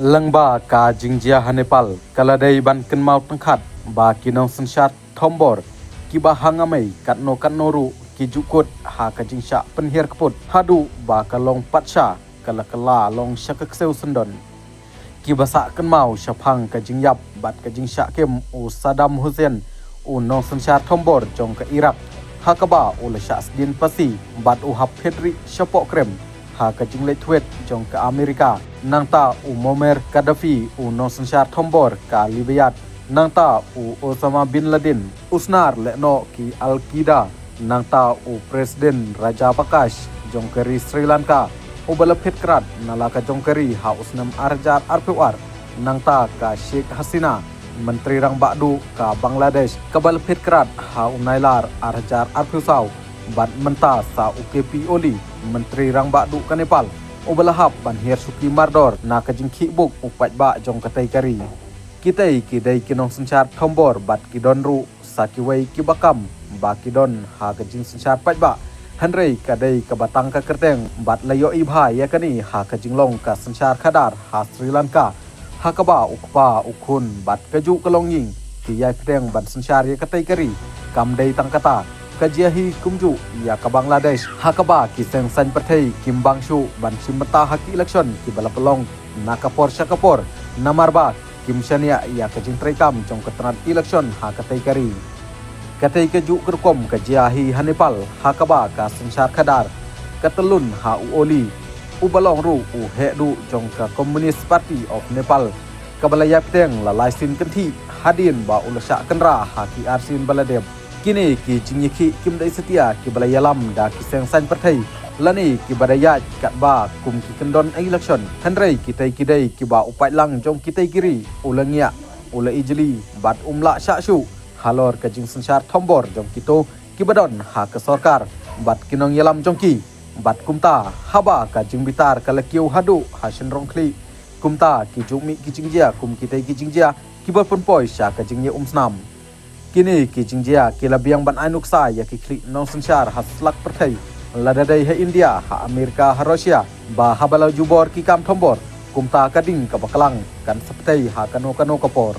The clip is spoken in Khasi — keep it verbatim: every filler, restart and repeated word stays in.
Lyngba ka jingjia ha Nepal, ka la dei ban kynmaw tyngkhat ba ki nongsynshar thombor kiba ha nga mei katno katno ruh ki ju kut ha ka jingshah pynhiar kput haduh ba ka long patsha ka la kylla long sha ka ksew syndon. Kiba sah kynmaw shaphang ka jingïap bad ka jingshah kim u Saddam Hussein, u nongsynshar thombor jong ka Iraq, ha kaba u la shah sdien phasi bad u hap phit rieh shapoh krem ha ka jingleit thwet jong ka Amerika. Nangta u Muammar Gaddafi, u nongsynshar thombor ka Libya. Nangta u Osama bin Laden, u snar lehnoh ki Al Qaeda. Nangta u President Rajapaksa jong ka ri Sri Lanka, uba la phit krad na la ka jong ka ri ha u snem ar hajar arphew ar. Nangta ka Sheikh Hasina, Myntri Rangbah Duh ka Bangladesh, kaba la phit krad ha u Nailar ar hajar arphew saw. Bad mynta sa u K P Oli, Myntri Rangbah Duh ka Nepal, uba la hap ban hiar shuki mardor na ka jingkhih buk u paidbah jong katei ka ri. Kitei ki dei ki nongsynshar thombor bad ki don ruh sa kiwei kiba kam ba ki don ha ka jingsynshar paidbah. Hynrei ka dei kaba tang ka kyrteng bad la ïohi bha ïa kane ha ka jinglong ka synshar khadar ha Sri Lanka, ha kaba u kpa u khun bad kajuh ka longïing ki ïai pdiang ban synshar ïa katei ka ri. Kam dei tang kata, ka jia hi kumjuh ïa ka Bangladesh, ha kaba ki seng saiñ pyrthei kim bang shuh ban shim bynta ha ki election kiba la pynlong na ka por sha ka por, namar ba kim shaniah ïa ka jingtreikam jong ka tnat election ha katei ka ri. Katei kajuh ka rukom ka jia hi ha Nepal, ha kaba ka synshar khadar ka tyllun ha u Oli, uba long ruh u heh duh jong ka Communist Party of Nepal, kaba la ïai pdiang la lai sien kynthih hadien ba u la shah kynra ha ki arsien ba la dep. Kine ki jingïakhih kim dei satia kiba la ïalam da ki seng saiñ pyrthei lane kiba da ïaid katba kum ki kyndon election. Hynrei kitei ki dei kiba u paidlang jong kitei ki ri u la ngiah, u la ijli bad um lah shah shuh halor ka jingsynshar thombor jong kito kiba don ha ka sorkar bad ki nongïalam jong ki. Bad kumta, haba ka jingbitar ka la kiew haduh ha shynrong khlieh, kumta ki ju mih ki jingjia kum kitei ki jingjia kiba pynpoi sha ka jingïaumsnam. Kine ki jingjia ki la biang ban ai nuksa ïa ki khlieh nongsynshar ha slak pyrthei, lada dei ha India, ha Amerika, ha Russia, ba haba la jubor ki kam thombor, kumta ka ding kaba klang kan sa ptei ha kano kano ka por.